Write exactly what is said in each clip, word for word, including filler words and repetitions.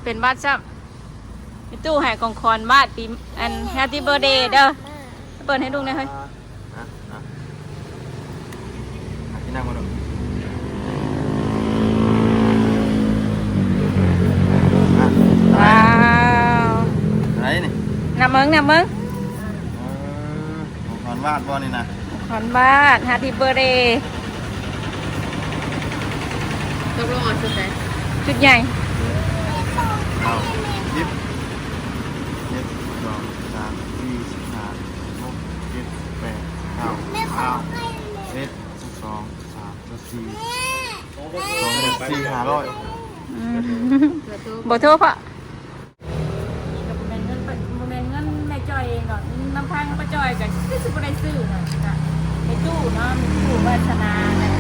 เป็นหวัดซ้ำ มีตู้ให้ของขวัญหวัดปี อัน Happy Birthday เด้อ เปิดให้ลุงหน่อยเฮ้ย อ่ะ อ่ะ อ่ะ กินน้ำก่อนลูก อ่ะ ว้าว อะไรนี่ นับเมิง นับเมิง เออ ของขวัญหวัดบ่นี่นะ ของขวัญหวัด Happy Birthday ตกลงเอาชุดไหน ชุดใหญ่ เอา สิบ เจ็ด สอง สาม สี่ สิบห้า หก เจ็ด แปด เก้า เอา สิบเอ็ด สิบสอง สิบสาม สิบสี่ สอง สี่ ห้าร้อย อืม บ่โทรเพราะ นี่ก็บ่แม่นเงินป้า บ่แม่นเงินแม่จ้อยเองดอก นำทางป้าจ้อยก็คือสิบ่ได้ซื้อดอก ก็แม่ตู้เนาะ แม่ตู้วาสนาแหละ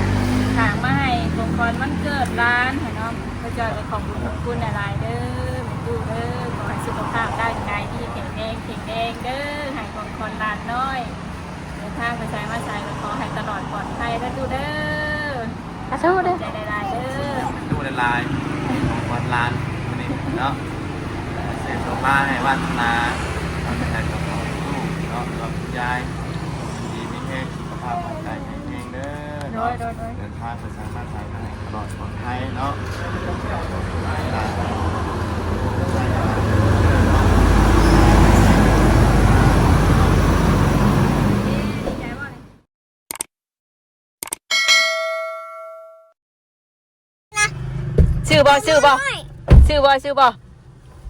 ฝากมาให้ของขวัญวันเกิดหลานให้เนาะ ป้าจ้อยก็ขอบคุณ ขอบคุณหลายๆ เด้อ แม่ตู้เด้อ ขอให้สุขภาพร่างกายดี แข็งแรง แข็งแรงเด้อ ให้ของขวัญหลานน้อย เดินทางไปไสมาไสก็ขอให้ตลอดปลอดภัยเด้อตู้เด้อ สาธุเด้อ ใจหลายๆเด้อ ตู้หลายๆ ของขวัญหลานมื้อนี้เนาะ เสพสมมาให้วาสนา เอาไปให้กับลูกเนาะ แล้วก็คุณยาย ดีมีแฮง สุขภาพร่างกายแข็งแรงเด้อเนาะ โดย โดย โดย เดินทางไปไสมาไสก็ให้ตลอดปลอดภัยเนาะ ซื้อบ่ ซื้อบ่ ซื้อบ่ ซื้อบ่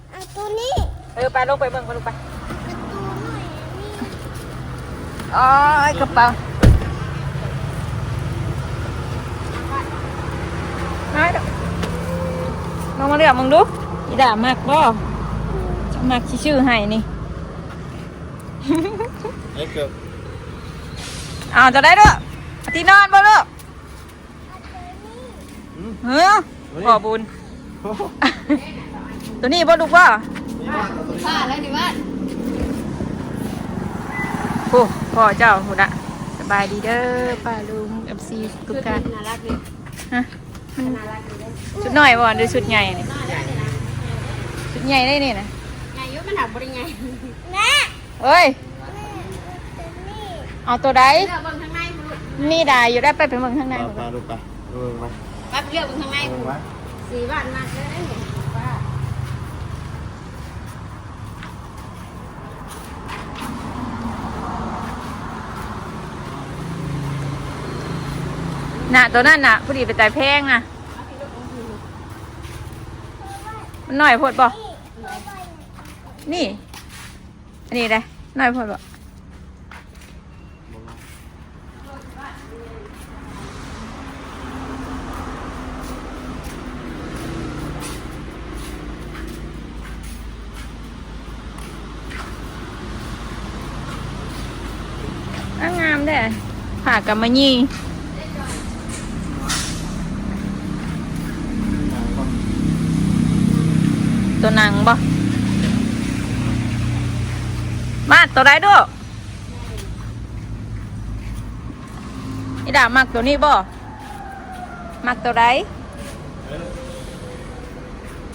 เอาตัวนี้ เออ ไป ลงไปเบิ่งก่อนลูกไป เอาตัวน้อยอันนี้ โอ้ย กระเป๋า มาเด้อ ลองมาเลือกมึงดู อีด่ามักบ่ มักสิซื้อให้นี่ เอ้ย เกือบ เอาจะได้เด้อ ที่นอนบ่ลูก อืม เฮ้อ เฮ้ย พ่อบุญ โอ้โห ตัวนี้บ่ลูกบ่ นี่บ้านเราตัวนี้ ป้าแล้วนี่บ้าน โอ้ พ่อเจ้าพุ้นนะ สบายดีเด้อ ป้าลุง เอฟซี ทุกท่าน ชุดนี้น่ารักดี ฮะ มัน น่ารักดีเด้อ ชุดน้อยบ่ หรือชุดใหญ่นี่ ชุดใหญ่ได้นี่นะ ใหญ่อยู่ มันหนักบ่ได้ใหญ่ แม่ เอ้ย เอาตัวใด เลือกเบิ่งข้างในพุ้นลูก นี่ได้อยู่ ได้ไป ไปเบิ่งข้างใน พุ้น ไปลูกไป เบิ่งมา ไปเลือกเบิ่งข้างใน เบิ่ง พุ้น มา สีบ้านมากเลยนี่ป้า น่ะ ตัวนั้นน่ะ พอดีไปจ่ายแพงน่ะ มันน้อยโพดบ่ นี่ อันนี้ได้ น้อยโพดบ่ งามๆ เด้อ ผ้ากำมะหยี่ ตัวหนังบ่ มา ตัวใดดู อีด่ามักตัวนี้บ่ มักตัวใด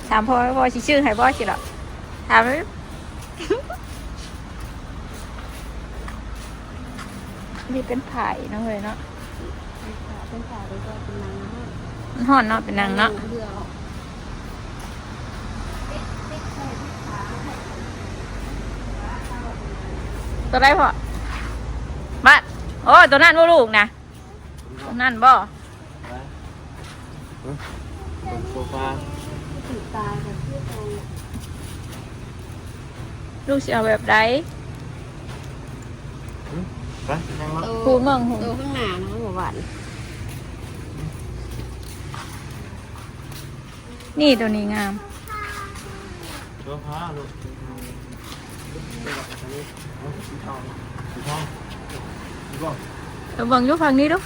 ถามพ่อ พ่อสิซื้อให้บ่สิล่ะ ถามเลย นี่เป็นผ้าอีกเนาะเฮ้ยเนาะ เป็นผ้า เป็นผ้า เป็นผ้า เป็นหนังเนาะ มันฮ้อนเนาะ เป็นหนังเนาะ เออ ตัวใดพ่อ บัด โอ้ ตัวนั้นบ่ลูกนะ ตัวนั้นบ่ ไป เอ้ย บนโซฟา ลูกสิเอาแบบใด อืม ไป นั่งรถ โต คูเมืองหู โตข้างหน้าเนาะ เมื่อวาน นี่ตัวนี้งาม โซฟาลูก สีทอง สีทอง สีทอง เออ เบิ่งอยู่ฝั่งนี้ดู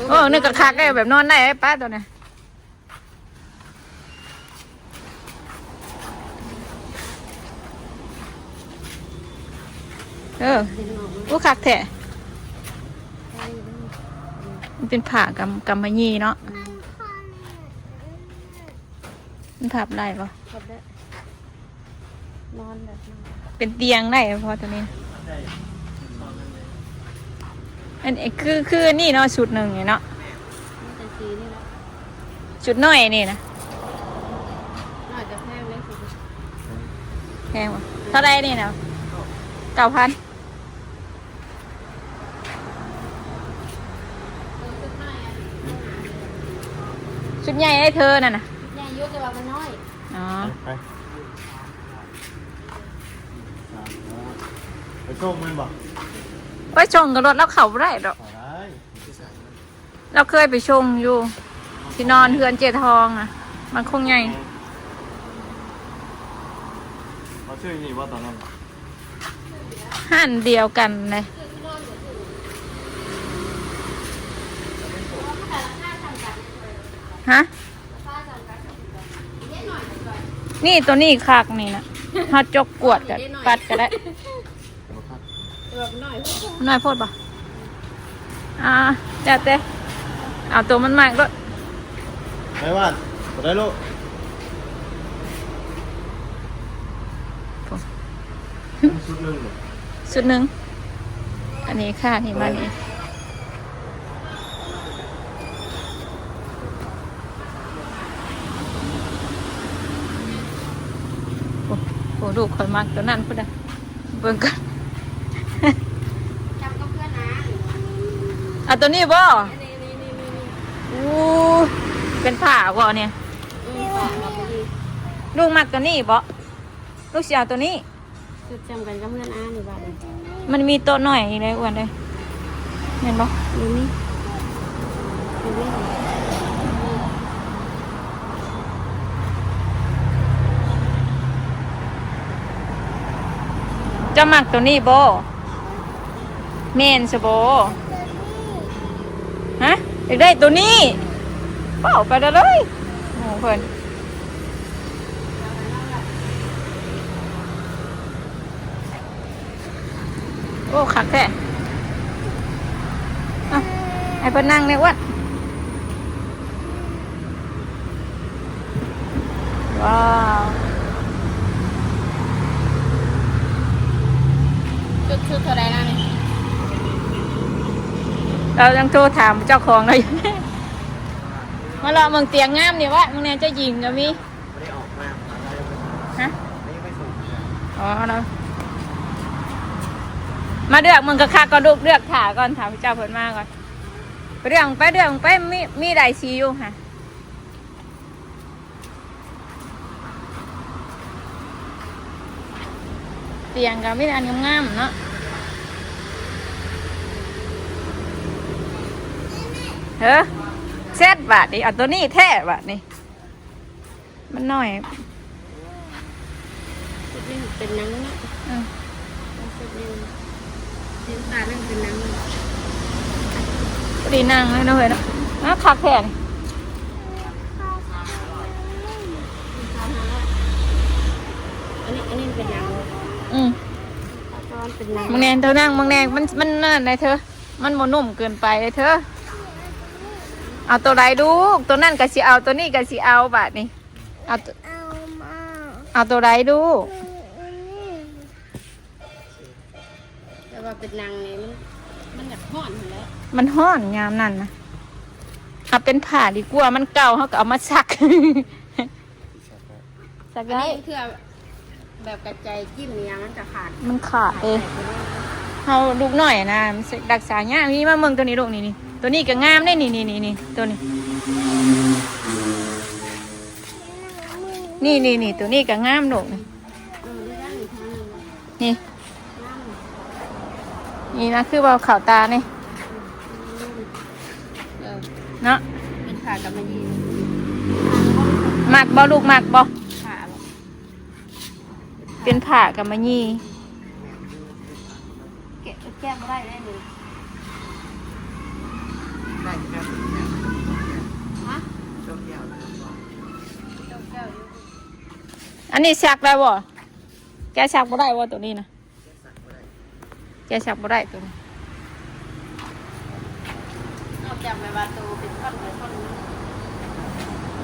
โอ้ นี่ก็คักได้แบบนอนได้ไอ้ป้าตัวเนี้ย เออ อู้คักแท้ มันเป็นผ้ากำ กำมะหยี่เนาะ อืม พับได้ปะ พับได้ นอนแบบนั้น เป็นเตียงได้พอตัวนี้ อันนี้คือ คืออันนี้เนาะ ชุดหนึ่งนี่เนาะ มีแต่สีนี่แหละ ชุดน้อยนี่นะ น้อยแต่แพงเลยสิ แพงปะ เท่าไหร่นี่นะ เก้าพัน ชุดใหญ่ได้เธอนั่นน่ะ ใหญ่อยู่แต่ว่ามันน้อย อ๋อ ไป ไปส่งมันบ่ ไปส่งกับรถแล้วเขาบ่ได้ดอก ขอได้ เราเคยไปส่งอยู่ ที่นอนเฮือนเจทองอ่ะ มันคงใหญ่ เขาชื่อนี่ว่าตอนนั้นบ่ ห้านเดียวกันเลย ฮะ นี่ตัวนี้คักนี่นะ เฮาจกกวดกับปัดก็ได้ น้อยโพดปะ อ่า แล้วแต่ เอาตัวมันมากด้วย ไปบ้าน บ่ได้ลูก ชุดหนึ่งบ่ ชุดหนึ่ง อันนี้ค่ะ นี่มานี่ โอ้โห ลูกข่อยมักตัวนั้นพุ้นน่ะ เบิ่งก่อน จำก็เพื่อนนะ เอาตัวนี้บ่ นี่ นี่ นี่ นี่ นี่ อู้ เป็นผ้าบ่เนี่ย อืม ผ้าแบบนี้ ลูกมักตัวนี้บ่ ลูกสิเอาตัวนี้ ชุดจำกันกับเพื่อนอ้านี่บ้าน มันมีโต๊ะน้อยอีกเลยอ้วนเลย เห็นบ่ นี่นี่ นี่นี่ เจ้ามักตัวนี้บ่ แม่นซะบ่ ฮะ อยากได้ตัวนี้ เว้าไปเด้อเลย โอ้เพิ่น โอ้ คักแท้ อ่ะ ให้เพิ่นนั่งเลยอ้วน ว้าว ชุด ชุดเท่าไหร่นะนี่ เรายังโทรถามเจ้าของเลย มาเลาะเมืองเตียงงามนี่วะ เมืองเนี่ยเจ้าหญิงก็มี ไม่ได้ออกมา ฮะ ไม่ ไม่ส่ง อ๋อ เนาะ มาเลือกเมืองกะคักก่อนลูก เลือกถ่าก่อน ถามเจ้าเพิ่นมาก่อน ไปเลือกไป เลือกไป มี มีหลายสีอยู่ค่ะ เตียงก็มีแต่อันงามๆเนาะ เฮ้อ เซ็ตบาดนี้ เอาตัวนี้แท้บาดนี้ มันน้อย ชุดนี้เป็นหนังเนาะ อืม ชุดนี้ เห็นตานั่งเป็นหนังเนาะ พอดีนั่งเลยเนาะเฮ้ยเนาะ อ้าว คักแท้นี่ อันนี้ อันนี้เป็นหนัง อืม ตอนเป็นหนัง มึงแนนเธอนั่ง มึงแนนมัน มันนั่นไงเธอ มันบ่นุ่มเกินไปเธอ เอาตัวใดลูก ตัวนั่นก็สิเอา ตัวนี้ก็สิเอาบาดนี้ เอาตัว เอามา เอาตัวใดลูก คืออันนี้ แต่ว่าเป็นหนังนี่มัน มันอยากฮ้อนหั้นแหละ มันฮ้อนยามนั้นนะ เอาเป็นผ้าดีกว่า มันเก่า เฮาก็เอามาซัก ซัก อัน ได้ นี้คือแบบกระจายจิ้มเนี่ยมันจะขาด มันขาดเอง ขาดไปเลย เฮาลูกน้อยนะ มันรักษายาก นี่มาเบิ่งตัวนี้ลูก นี่ นี่ ตัวนี้ก็งามเด้ นี่ นี่ นี่ นี่ ตัวนี้ นี่ นี่ นี่ ตัวนี้ก็งามลูก นี่ เออ นี่ได้อีกทางหนึ่ง นี่ นี่นะ คือว่าเข้าตานี่ เออ เนาะ เป็นผ้ากำมะหยี่ มักบ่ลูก มักบ่ ผ้าบ่ เป็นผ้ากำมะหยี่ แกะ แกะบ่ได้เลยนี่ ได้ครับ ฮะ จบแก้วแล้วครับ จบแก้วอยู่ อันนี้ซักได้บ่ แกะซักบ่ได้บ่ตัวนี้นะ แกะซักบ่ได้ตัวนี้ นอกจากแบบว่าตัวเป็นท่อนเป็นท่อนนะ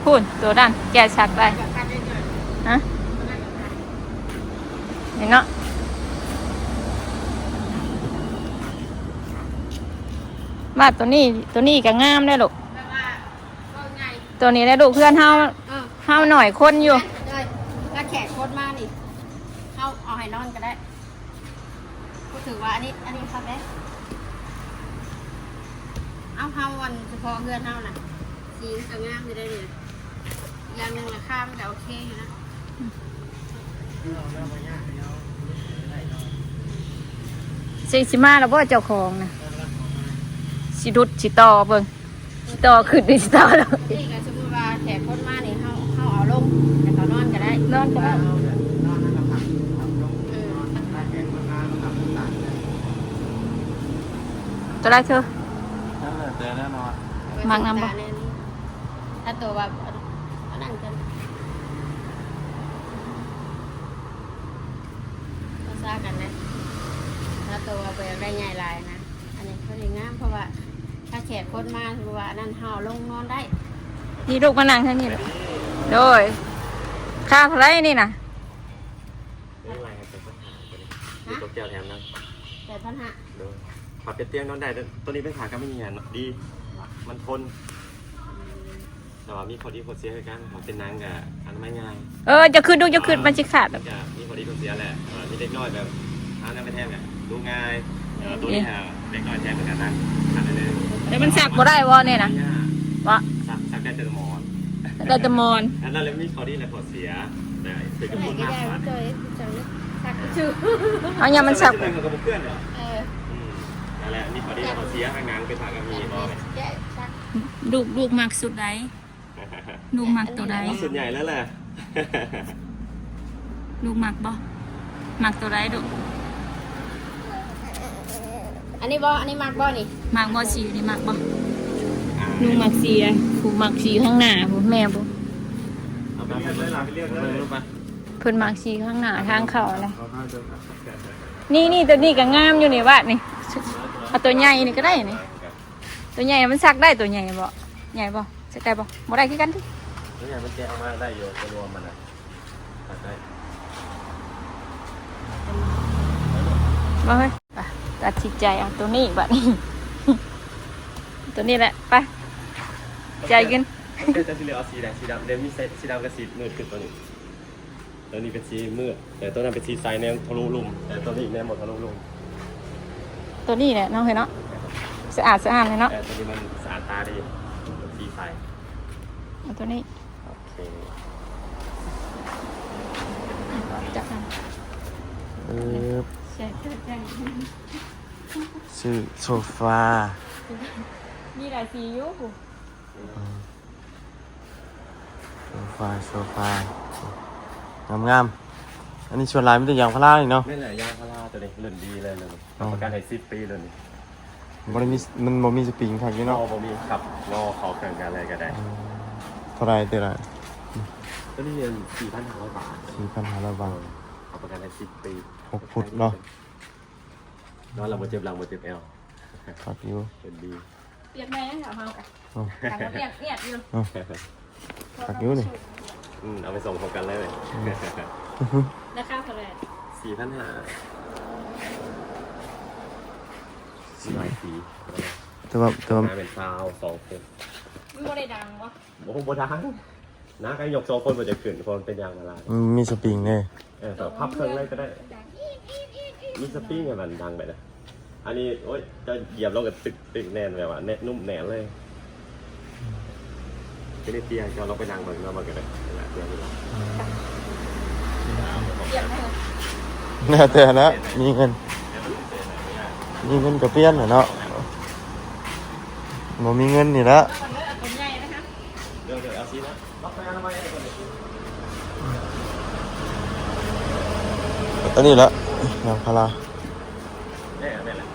พู้น ตัวนั้น แกะซักได้ แบบคันได้ ฮะ นี่เนาะ มาตัวนี้ ตัวนี้ก็งามได้อลูก แบบว่า ก็ง่าย ตัวนี้แหละลูก เพื่อนเฮา เออ เฮาหน่อยคนอยู่ เลย ถ้าแขกคนมานี่ เฮาเอาให้นอนก็ได้ ก็ถือว่าอันนี้ อันนี้คักเด้ เอา เฮาอันเฉพาะเพื่อนเฮาน่ะ สีมันก็งามอยู่ได้เนี่ย อย่างหนึ่งราคามันก็โอเคอยู่นะ สิ สิมาแล้วบ่เจ้าของนะ สิดุดสิต่อเบิ่ง สิต่อขึ้นหรือสิต่อลง นี่ก็สมมุติว่าแขกคนมานี่ เฮา เฮาเอาลง แล้วก็นอนก็ได้ นอนก็ได้ เออ ตัวใดเธอ นั่นแหละ แต่แน่นอน มักนำบ่ ถ้าตัวว่า อันนั้นกัน ภาษากันนะ ถ้าตัวว่าบ่อยากได้ใหญ่หลายนะ อันนี้เขาเรียกงาม เพราะว่าถ้าแขกคนมา ถือว่าอันนั้นเฮาลงนอนได้ นี่ลูกมานั่งทางนี้เลย โดย ค่าเท่าไหร่นี่นะ ไม่เป็นไรครับ แต่ก็หาตัวนี้ ฮะ มีตัวแก้วแถมนะ แปดพันห้า โดย ปรับเป็นเตียงนอนได้ ตัวนี้เป็นผ้ากำมะหยี่หันเนาะ ดี มันทน แต่ว่ามีข้อดีข้อเสียคือกัน ของเป็นหนังกับอนามัยง่าย เออ จะขึ้นดู จะขึ้น มันสิขาด มันจะมีข้อดีข้อเสียแหละ เออ มีเด็กน้อยแบบ เอานั่นไปแทนกัน ดูง่าย เออ ตัวนี้หาเด็กน้อยแทนเหมือนกันนะ ขาดไปเลย แต่มันซักบ่ได้บ่เนี่ยนะ ไม่ยาก บ่ ซัก ซักได้แต่หมอน ได้แต่หมอน อันนั้นเลยมีข้อดีและข้อเสีย แต่เป็นกระบวนการ เออ เอาเนี่ยมันซัก มันก็บ่เปื้อนหรอก เออ อืม นั่นแหละ มีข้อดีและข้อเสีย ทางหนังเป็นผ้ากำมะหยี่บ่ แกะซัก ลูก ลูกมักสุดใด ลูกมักตัวใด ส่วนใหญ่แล้วแหละ ลูกมักบ่ มักตัวใดลูก อันนี้บ่ อันนี้มักบ่นี่ มักบ่ สีนี่มักบ่ ลูกมักสีอะ ผู้มักสีข้างหน้า ผู้แม่บ่ เอาไปเลือกเลยล่ะ ไปเลือกเลย เพิ่นมักสีข้างหน้าทางเข้าเลย นี่ นี่ตัวนี้ก็งามอยู่นี่วะนี่ เอาตัวใหญ่นี่ก็ได้นี่ ตัวใหญ่มันซักได้ ตัวใหญ่บ่ ใหญ่บ่ ซักได้บ่ บ่ได้คือกันติ ตัวใหญ่มันแกะออกมาได้อยู่ ตัวรวมมันน่ะ ซักได้ บ่เฮ้ย ไป ตัดสินใจเอาตัวนี้บัดนี้ ตัวนี้แหละ ไป จ่ายเงิน มันก็จะสีเหลืองเอาสีแดง สีดำ เดี๋ยวมีสีดำกับสีมืดคือตัวนี้ ตัวนี้เป็นสีมืด แต่ตัวนั้นเป็นสีใส แนวทะลุลุ่ม แต่ตัวนี้แนวหมดทะลุลุ่ม ตัวนี้แหละเนาะ เฮ้ยเนาะ สะอาดสะอ้านเลยเนาะ แต่ตัวนี้มันสะอาดตาดี สีใส เอาตัวนี้ โอเค จับกัน เออ ใช่ ใช่ ใช่ ซื้อโซฟา มีหลายสีอยู่ อืม โซฟา โซฟา งามๆ อันนี้ส่วนหลายมีแต่ยางพารานี่เนาะ แม่นแหละ ยางพาราตัวนี้ รุ่นดีเลยรุ่นนี้ อ๋อ รับประกันให้สิบปีรุ่นนี้ บ่ได้มี มันบ่มีสปริงคักอยู่เนาะ บ่ บ่มีครับ งอเขาเครื่องกันอะไรก็ได้ อืม เท่าไหร่แต่ละ ตัวนี้สี่พันห้าร้อยบาท สี่พันห้าร้อยบาท เออ รับประกันให้สิบปี หกฟุตเนาะ นอนหลับบ่เจ็บหลังบ่เจ็บแอว คักอยู่ เป็นดี เปรียบแม่งเหรอเฮา อ๋อ ถามว่าเปรียบเปรียบอยู่ อ๋อ คักอยู่นี่ อืม เอาไปส่งพร้อมกันเลย อืม ราคาเท่าไหร่ สี่พันห้า สีหลายสี แต่ว่า แต่ว่า หน้าเป็นซาวสองคน มันบ่ได้ดังวะ โอ้โห บ่ดัง หน้าก็ยกสองคนบ่จะขึ้น เพราะมันเป็นยางพารา มันมีสปริงเด้ เออ แต่พับเครื่องเลยก็ได้ มีสปริงให้มันดังไปนะ อันนี้ โอ๊ย จะเหยียบลงกับตึก ตึกแน่นแบบว่าแน่น นุ่มแน่นเลย ทีนี้เตียงจะลองไปนั่งเบิ่งเนาะ มันก็ได้ เวลาเตียงนี่เนาะ แล้วแต่ละ มีเงิน มีเงินก็เปลี่ยนน่ะเนาะ บ่มีเงินนี่ละ เดี๋ยว เดี๋ยวเอาสีนะ ตัวนี้ละ ยางพารา แม่ แม่ละ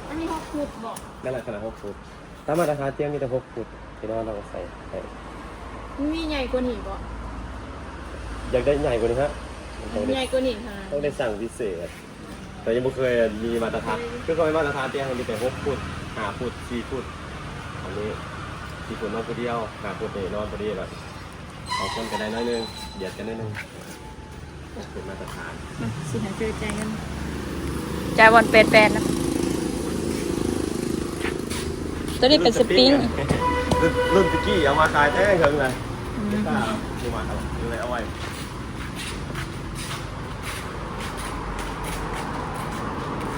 อันนี้หกฟุตบ่ นั่นแหละ ขนาดหกฟุต ตามมาตรฐานเตียงมีแต่หกฟุต พี่น้องเราก็ใส่ให้ มันมีใหญ่กว่านี้บ่ อยากได้ใหญ่กว่านี้ฮะ มันต้องได้ ใหญ่กว่านี้ค่ะ ต้องได้สั่งพิเศษ แต่ยังบ่เคยมีมาตรฐาน คือเขาให้มาตรฐานเตียงมีแต่หกฟุต ห้าฟุต สี่ฟุต อันนี้สี่ฟุตนอนคนเดียว ห้าฟุตนี่นอนพอดีแล้ว สองคนก็ได้น้อยหนึ่ง เบียดกันน้อยหนึ่ง เป็นมาตรฐาน อืม สิหาเจอใจกัน จ่ายบอลแปดแปดนะ ตัวนี้เป็นสปริง รุ่น รุ่นตะกี้เอามาขายแท้เถิงเลย อืม ไม่กล้าเอามาเอาเลยเอาไว้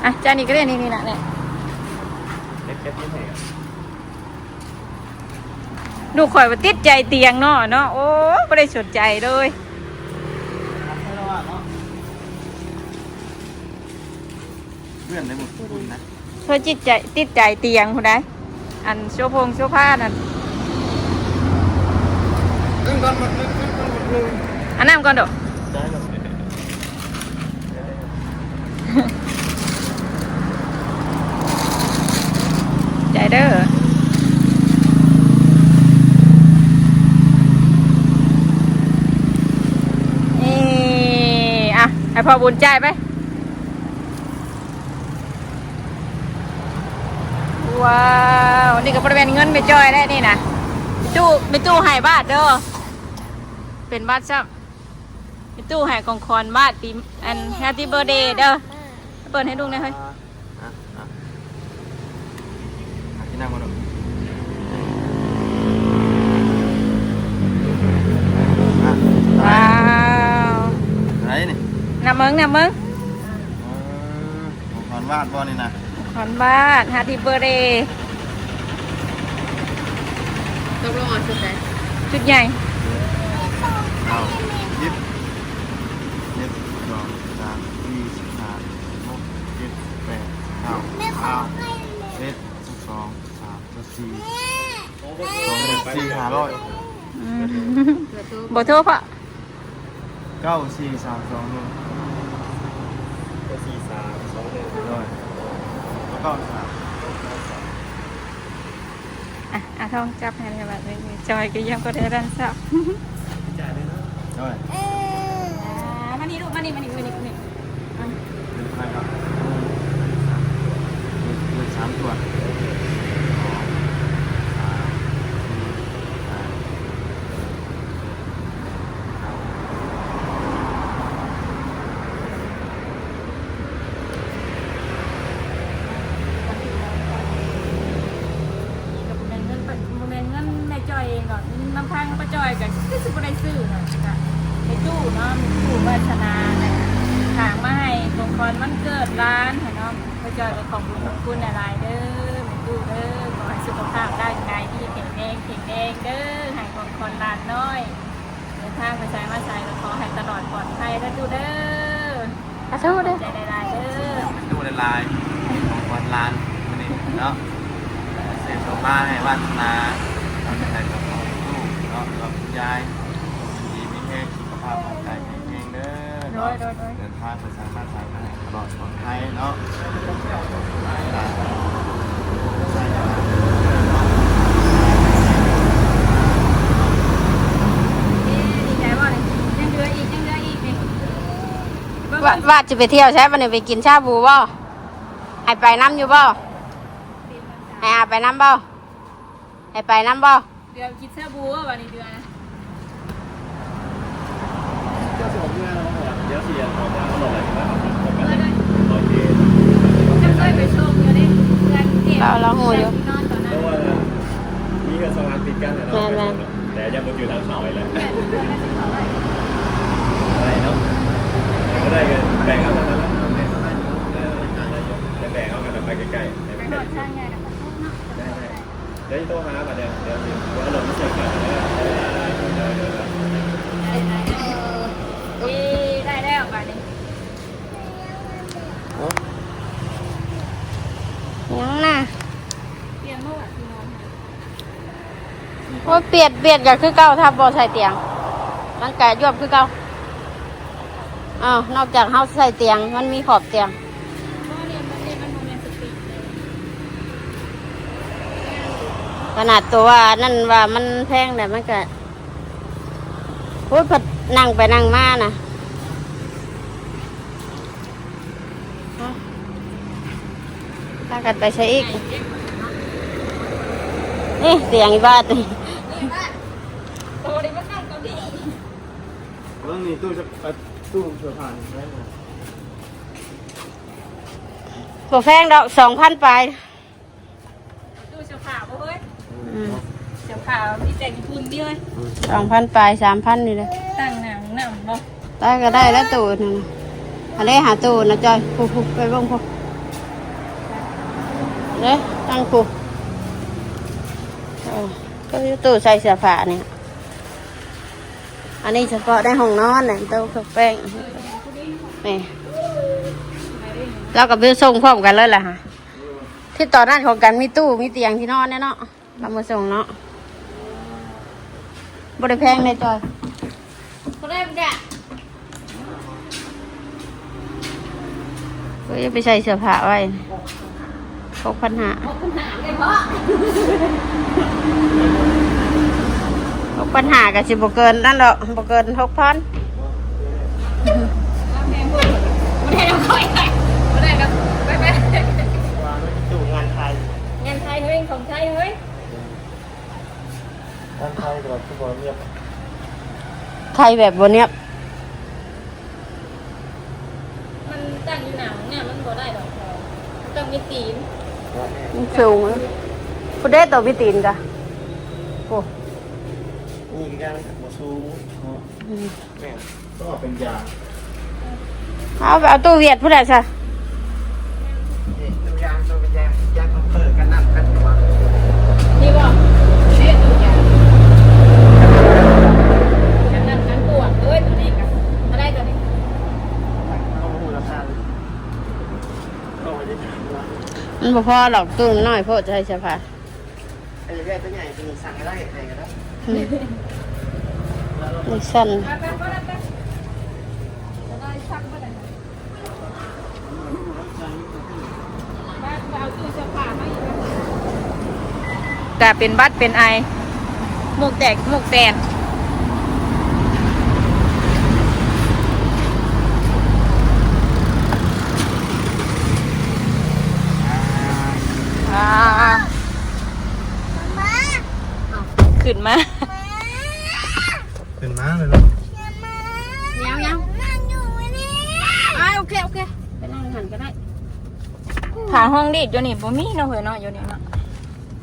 อ่ะ จานนี้ก็ได้ นี่ นี่นะเนี่ย เก็บเก็บนี่ให้อะ ลูกข่อยว่าติดใจเตียงเนาะ เนาะ โอ้ บ่ได้สนใจเลย เพื่อนในหมู่คุณนะ เพิ่นจิตใจ ติดใจเตียงพุ้นใด อันโซฟงโซฟานั่น ขึ้นก่อนหมดหนึ่ง ขึ้นก่อนหมดหนึ่ง อันนั้นก่อนเด้อ ได้ครับ ใจเด้อ นี่ อ่ะ ให้พ่อบุญจ่ายไป ว้าว นี่ก็บ่แม่นเงินแม่จ้อยได้นี่นะ แม่ตู้ แม่ตู้ให้บาทเด้อ เป็นบาทซ้ำ แม่ตู้ให้ของขวัญบาทปี อัน Happy Birthday เด้อ เปิดให้ลูกหน่อยเฮ้ย อ่ะ อ่ะ อ่ะ กินน้ำก่อนลูก อ่ะ ว้าว อะไรนี่ นับเบิ่ง นับเบิ่ง เออ ของขวัญบาทบ่นี่นะ ของขวัญบาท Happy Birthday ตกลงเอาชุดใด ชุดใหญ่ เอา หยิบ หนึ่ง สอง สาม สี่ ห้า หก เจ็ด แปด เก้า สิบ สิบเอ็ด สิบสอง สิบสาม สิบสี่ สอง สี่ ห้าร้อย อืม เบอร์โทรพ่อ เก้า สี่ สาม สอง หนึ่ง เก้า สี่ สาม สอง หนึ่ง ร้อย แล้วก็ สาม อ่ะ อ่ะ ทองจับให้เลยบาทหนึ่ง จอยก็ยังบ่ได้รันสับ จ่ายเลยนะ ร้อย อ่า มานี่ลูก มานี่ มานี่ มานี่ มานี่ อ่ะ เป็นเท่าไหร่ครับ เป็นสามตัว สอง สาม สี่ ห้า นี่ก็บ่แม่นเงินป้า บ่แม่นเงินแม่จ้อยเองดอก นำทางป้าจ้อยก็คือสิบ่ได้ซื้อดอก ก็แม่ตู้เนาะ แม่ตู้วาสนาน่ะ ฝากมาให้ของขวัญวันเกิดหลานหั้นเนาะ ป้าจ้อยก็ขอบคุณขอบคุณหลายๆเด้อ แม่ตู้เด้อ ขอให้สุขภาพร่างกายดี แข็งแรง แข็งแรงเด้อ ให้ของขวัญหลานน้อย เดินทางไปไสมาไสก็ขอให้ตลอดปลอดภัยเด้อตู้เด้อ สาธุเด้อ ใจหลายๆเด้อ ตู้หลายๆ ของขวัญหลานมื้อนี้เนาะ เสพสมมาให้วาสนา เอาใจกับของลูกเนาะ กับคุณยาย ดีมีแฮง สุขภาพร่างกายแข็งแรงเด้อ โดย เนาะ โดย โดย เดินทางไปไสมาไสก็ให้ ตลอดปลอดภัยเนาะ ดีใจบ่นี่ ยังเหลืออีก ยังเหลืออีกนี่ ว่า ว่าจะไปเที่ยวใช่ปะเนี่ย ไปกินชาบูบ่ ให้ไปนำอยู่บ่ ให้อาไปนำบ่ ให้ไปนำบ่ เดี๋ยวกินชาบูบ่นี่เดือนนะ เดี๋ยวสิเอาเมื่อแล้วก่อน เดี๋ยวสิเอาเมื่อแล้วก่อน เมื่อเลย โอเค จะเคยไปชมอยู่ในเดือนเทพ เรา เราฮู้อยู่ ที่นอนตอนนั้น เพราะว่ามีเฮือนสองหลังติดกันน่ะเนาะ แม่นๆ แต่ยังบ่อยู่ทางเขาอีกแล้ว แม่นๆ ได้เนาะ บ่ได้ก็แบ่งเอาเท่านั้นแหละ เออ แบ่งเอากันไปใกล้ๆ ไปหอดทางใหญ่แล้วก็ทุกเนาะ ได้ๆ เดี๋ยวโทรหาบัดเดี๋ยว เดี๋ยว เดี๋ยวเราไม่เจอกันเด้อ เออ ได้แล้วบัดนี้ ยังนะ เปลี่ยนเมื่อวานที่นอนค่ะ โอ้ย เปลี่ยน เปลี่ยนก็คือเก่า ถ้าบ่ใส่เตียง มันก็ยวบคือเก่า อ้าว นอกจากเฮาใส่เตียง มันมีขอบเตียง ขนาดตัวว่านั่นว่ามันแพงแต่มันก็ โอ้ย พัดนั่งไปนั่งมานะ พากันไปใส่อีก นี่เตียงอีบ้านนี่ โอ้ย มาตั้งตรงนี้ นี่ตู้จะเอ่อตู้เสื้อผ้านี่แพงนะ บ่แพงดอก สองพันปลาย ตู้เสื้อผ้าบ่เฮ้ย อืม เสื้อผ้ามีแต่ญี่ปุ่นเดียวเว้ย สองพันปลาย สามพันนี่เลย ตั้งหนังนำบ่ ได้ก็ได้แล้วตู้นั่นน่ะ อันนี้หาตู้นะจอย พุ๊บๆ ไปเบิ่งพุ๊บ เด้ ตั้งพุ๊บ เออ ก็อยู่ตู้ใส่เสื้อผ้านี่ อันนี้เฉพาะในห้องนอนเนี่ย โต๊ะเครื่องแป้ง นี่ เราก็ไปส่งพร้อมกันเลยล่ะค่ะ ที่ตอนนั้นของกันมีตู้ มีเตียงที่นอนเนี่ยเนาะ เรามาส่งเนาะ บ่ได้แพงเลยจอย ก็ได้บ่ได้ เฮ้ย ไปใส่เสื้อผ้าไว้ หกพันห้า หกพันห้าเลยบ่ หกพันห้าก็สิบ่เกินนั่นดอก บ่เกิน หกพัน บ่ได้ดอก บ่ได้ดอก ไปๆ ตู้งานไทย งานไทยเฮ้ย ของไทยเฮ้ย งานไทยแบบคือบ่เนียบ ไทยแบบบ่เนียบ มันตั้งอยู่หน้าห้องน้ำมันบ่ได้ดอก มันต้องมีตีน มันสูง ผู้ใดตัวมีตีนกะ โอ้ นี่คือการบ่สูงเนาะ อืม แม่น ต้องเอาเป็นยาง เอา เอาตู้เวียดผู้ใดซะ นี่ตู้ยาง ตู้เป็นยาง ยางมันเปิดกันน้ำกันตัว นี่บ่ นี่ตู้ยาง กันน้ำกันตัว เอ้ย ตัวนี้กัน เท่าใดตัวนี้ เอามูลค่าเลย เอาไว้ได้ถามว่า มันบ่พอดอก ตู้น้อยโพด จะให้เสื้อผ้า เออ เลือกตัวใหญ่ ตัวนี้สั่งก็ได้ ใครก็ได้ อืม นี่สั้น กะเป็นบัดเป็นไอ หมวกแตก หมวกแตน อ่า ขึ้นมา ขึ้นมาเลยเหรอ ยังยัง นั่งอยู่นี่ อ่า โอเค โอเค ไปนั่งหันก็ได้ ผ้าห้องรีดอยู่นี่บ่มีเนาะเฮ้ยเนาะ อยู่นี่เนาะ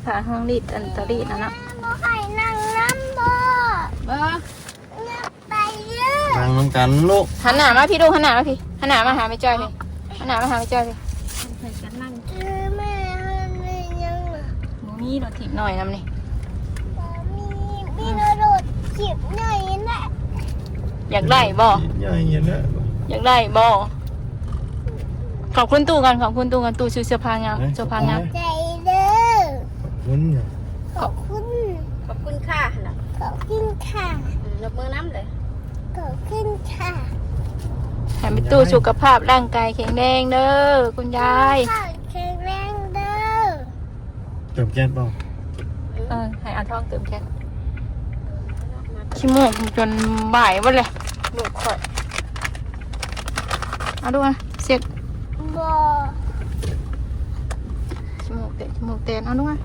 ผ้าห้องรีดอันตะรีดนะเนาะ บ่ให้นั่งนำบ่ เบิ่ง ไปเด้อ นั่งนำกันลูก หันหน้ามาพี่ลูก หันหน้ามาพี่ หันหน้ามาหาแม่จ้อยพี่ หันหน้ามาหาแม่จ้อยพี่ เออ แม่ มันเป็นยังไง บ่มีรถถีบน้อยนำนี่ บ่มี มีรถถีบน้อยนั่นแหละ อยากได้บ่ ใหญ่เงี้ยนะ อยากได้บ่ ขอบคุณตู้ก่อน ขอบคุณตู้ก่อน ตู้ซื้อเสื้อผ้างาม เอ้ย เสื้อผ้างาม ขอบคุณ ใจเด้อ ขอบคุณเนี่ย ขอบคุณ ขอบคุณค่ะ ขอบคุณค่ะ อืม ยกมือนำเลย ขอบคุณค่ะ ให้แม่ตู้สุขภาพร่างกายแข็งแรงเด้อ คุณยาย สุขภาพแข็งแรงเด้อ เติมแก๊สเปล่า เออ ให้อาทองเติมแก๊ส ขี้มูกจนบ่ายเบิดเลย ลูกข่อย เอาดูนะ เช็ด บ่ ขี้มูกแตก ขี้มูกแตก เอาดูนะ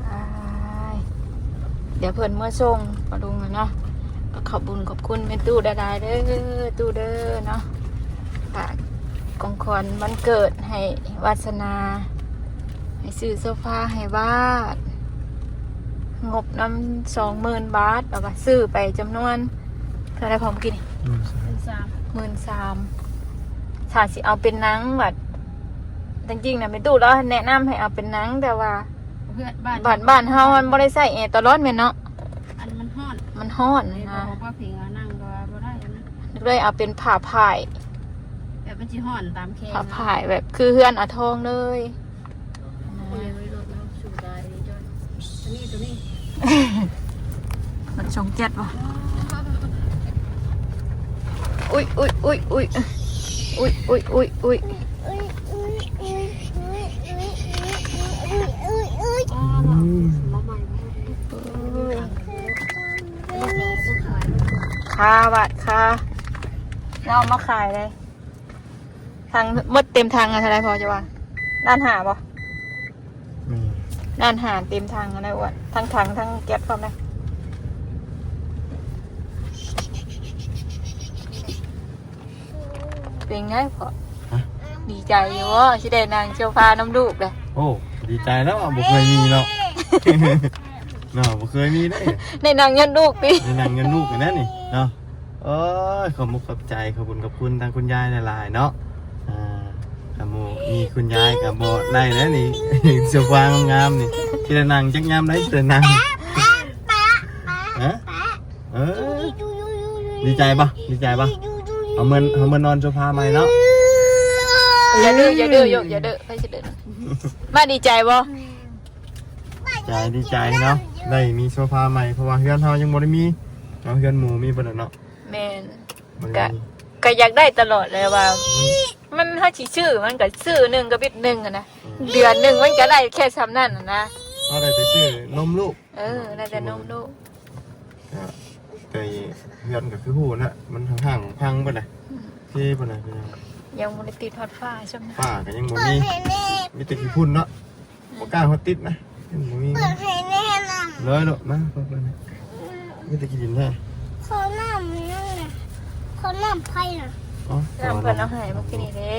อ้าย เดี๋ยวเพิ่นเมือส่งปะลุงอะเนาะ ก็ขอบบุญขอบคุณแม่ตู้หลายๆเด้อ ตู้เด้อเนาะ ฝากของขวัญวันเกิดให้วาสนา ให้ซื้อโซฟาให้วาด งบนำ สองหมื่นบาท แล้วก็ซื้อไปจำนวน เท่าใดพอเมื่อกี้นี่ หมื่นสาม หมื่นสาม ถ้าสิเอาเป็นหนังบัด จริงๆนะแม่ตู้ลาวแนะนำให้เอาเป็นหนัง แต่ว่า เพื่อนบ้าน บ้าน บ้านเฮามันบ่ได้ใส่แอร์ตลอดแม่นเนาะ อันมันฮ้อน มันฮ้อนนะ เลยบอกว่าผิงเอานั่งก็ว่าบ่ได้นะ เลยเอาเป็นผ้าผ้าย แบบมันสิฮ้อนตามแขง ผ้าผ้ายแบบคือเฮือนอาทองเลย โอ้ย รถเราสูดายเลยจ้อย อันนี้ตัวนี้ มันชงแก๊สวะ อุ้ย อุ้ย อุ้ย อุ้ย อุ้ย อุ้ย อุ้ย อุ้ย อุ้ย อุ้ย อุ้ย อุ้ย อุ้ย อุ้ย อุ้ย อุ้ย อ๋อ อืม มาใหม่ คาบาทคา เราเอามาขายเลย ถังหมดเต็มถังอะเท่าไหร่พอจะว่า ล้านห้าบ่ แม่น ร้านอาหารเต็มทางนะอ้วน ทั้งทางทั้งแก๊สพร้อมนะ เป็นไงพ่อ ฮะ ดีใจอยู่บ่สิได้นั่งโซฟาน้ำลูกเลย โอ้ ดีใจแล้วอ่ะบ่เคยมีเนาะ เนาะบ่เคยมีเด้ ได้นั่งยันลูกติ ได้นั่งยันลูกกันนะนี่เนาะ โอ้ย ขอบมุกขอบใจ ขอบคุณขอบคุณทางคุณยายหลายๆเนาะ อ่าขโมยมีคุณยายกับบ่ได้แล้วนี่ เสื้อผ้างามๆนี่ ที่ได้นั่งจักยามได้แต่นั่ง ฮะ เออ ดีใจปะ ดีใจปะ เอาเมือนเอาเมือนนอนโซฟาใหม่เนาะ อย่าดื้ออย่าดื้อโยกอย่าดื้อไปสิดื้อมาดีใจบ่ ใจดีใจเนาะ ได้มีโซฟาใหม่ เพราะว่าเฮือนเฮายังบ่ได้มีเนาะ เฮือนหมู่มีบ่ล่ะเนาะ แม่น บ่ กะ ได้มี ก็อยากได้ตลอดเลยว่า มันเฮาสิซื้อมันก็ซื้อหนึ่งก็บิดหนึ่งอะนะ เดือนหนึ่งมันก็ได้แค่ซ้ำนั่นน่ะนะ เฮาได้ไปซื้อนมลูก เออน่าจะนมลูก ก็แต่เฮือนก็คือฮู้นะ มันห่างๆพังเบิดเลย ที่เพิ่นน่ะพี่น้อง ยังบ่ได้ติดฮอดฟ้าซ้ำนะ ป้าก็ยังบ่มี มีแต่ขี้ฝุ่นเนาะ บ่กล้าฮอดติดนะ ยังบ่มี เปิดให้แน่นอน เลยลูกมาเปิดๆนะ มีแต่ขี้ดินแท้ ขอน้ำนั่นน่ะขอน้ำไผ่น่ะ อ๋อ น้ำเพิ่นเอาให้เมื่อกี้นี้เด้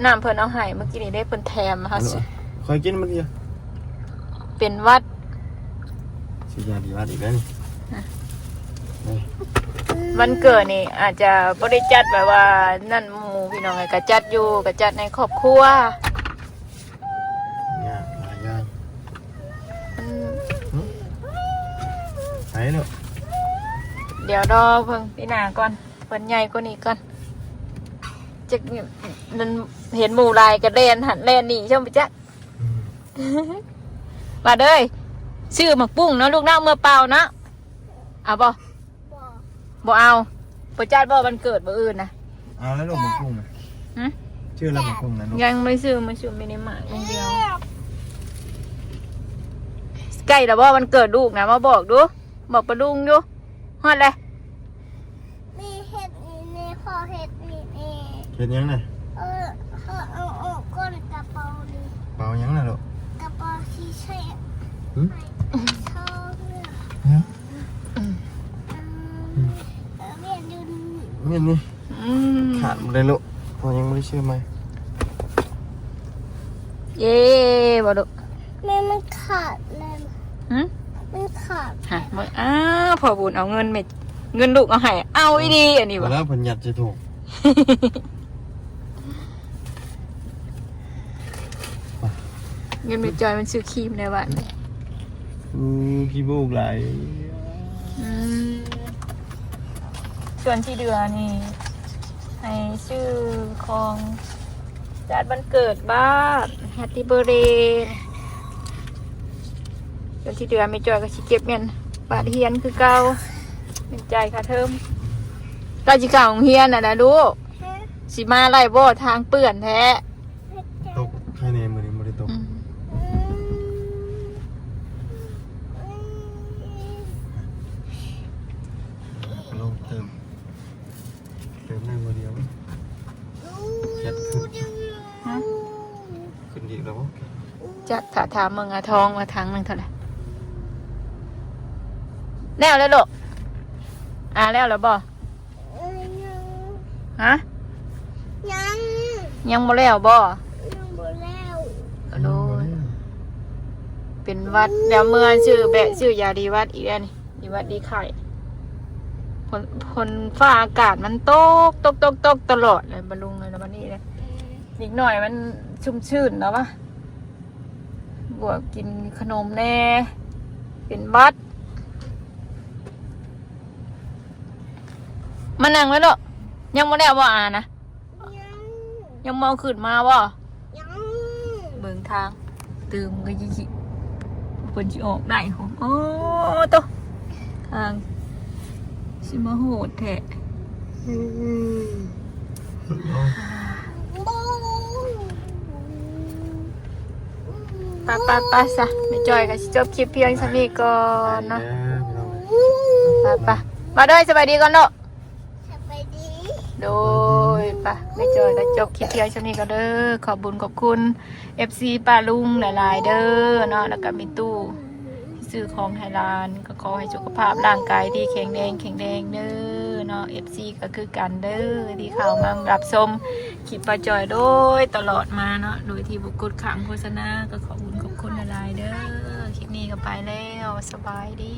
น้ำเพิ่นเอาให้เมื่อกี้นี้เด้เพิ่นแถมมาเฮาสิ คอยกินมันเดียว เป็นหวัด สิยาดีหวัดอีกแล้วนี่ วันเกิดนี่อาจจะบ่ได้จัดแบบว่านั่นหมู่พี่น้องก็จัดอยู่ก็จัดในครอบครัว เนี่ยหลายอย่าง อืม ไปเนาะ เดี๋ยวรอเพิ่นปีหน้าก่อนเพิ่นใหญ่กว่านี้ก่อนจักมันเห็นหมู่หลายก็แล่นหันแล่นหนีช่างไปจัก อืม มาเด้อซื้อหมากปุ้งเนาะลูกเนาะเมื่อเป่าเนาะเอาบ่ บอก บ่เอาบ่จัดบ่วันเกิดบ่อื่นนะ เอาแล้วลูกหมากปุ้งนะ หึ ชื่ออะไรหมากปุ้งนะลูก ยังไม่ซื้อมาซื้อไม่ได้มาอย่างเดียวใกล้แล้วบ่วันเกิดลูกนะมาบอกดู บอกปะลุงดูฮอดเลย มีเห็ดนี่นี่พ่อเห็ดนี่นี่ เห็นยังน่ะ เออเขาเอาออกก้นกระเป๋านี่ เป่ายังน่ะลูก กระเป๋าที่ใช้ หึ ชอบเนี่ย ฮะ อืมเออเวียนอยู่นี่ เมียนนี่ อืม ขาดหมดเลยลูก พอยังไม่ได้ชื่อไหม เย้บ่ลูก แม่มันขาดเลย หึ มันขาด ฮะบ่อ้าวพ่อบุญเอาเงินแม่เงินลูกเอาให้เอาอีดีอันนี้ พอ บ่ แล้วเพิ่นยัดจะถูก เงินแม่จอยมันซื้อครีมในบ้าน อืมขี้โบกหลาย อืมส่วนที่เหลือนี่ให้ซื้อของจัดวันเกิดบ้าน Happy Birthday ส่วนที่เหลือแม่จอยก็สิเก็บเงินบาทเฮียนคือเก่าเป็นจ่ายค่าเทอมก็สิเข้าโรงเรียนน่ะนะลูกสิมาไล่บ่ทางเปื้อนแท้ ตกใครในมือนี้ไม่ได้ตก อืม ลงเติม เติมได้มือเดียวแคทขึ้น ฮะ ขึ้นอีกแล้ววะ จะถาถามมึงอะทองมาทางหนึ่งเท่าไหร่แล้วแล้วลูกอ่าแล้วแล้วบ่ เออยัง ฮะ ยัง ยังบ่แล้วบ่ ยังบ่แล้ว โดยเป็นหวัดแล้วเมื่อซื้อแบะซื้อยาดีหวัดอีกแล้วนี่ดีหวัดดีไข้ฝนฝนฟ้าอากาศมันตกตกตกตกตลอดเลยบะลุงเลยนะวันนี้เลยนิดหน่อยมันชุ่มชื่นแล้ววะบวกกินขนมแน่เป็นหวัด มานั่งไว้ลูกยังบ่แล้วบ่อ่านะ ยัง ยังมองขึ้นมาบ่ ยัง เบิ่งทางตื่มก็ยิ่งเพิ่นสิออกได้โหโอ้โตทางสิมาโหดแท้ อืม บู ไปไปไปซะแม่จอยก็สิจบคลิปเพียงส่ำนี้ก่อนเนาะ ไปเด้อพี่น้อง ไปไปมาเด้อสบายดีก่อนเนาะ สบายดี โดย เลยปะ แม่จอยก็จบคลิปเพียงเท่านี้ก็เด้อ ขอบบุญขอบคุณ เอฟซี ป้าลุงหลายๆ เด้อเนาะ แล้วก็มีตู้ที่ซื้อของให้หลาน ก็ขอให้สุขภาพร่างกายที่แข็งแรงแข็งแรงเด้อเนาะ เอฟซี ก็คือกันเด้อ ที่เข้ามารับชมคลิปป้าจอยโดยตลอดมาเนาะ โดยที่บ่กดข้ามโฆษณา ก็ขอบบุญขอบคุณหลายๆ เด้อ คลิปนี้ก็ไปแล้ว สบายดี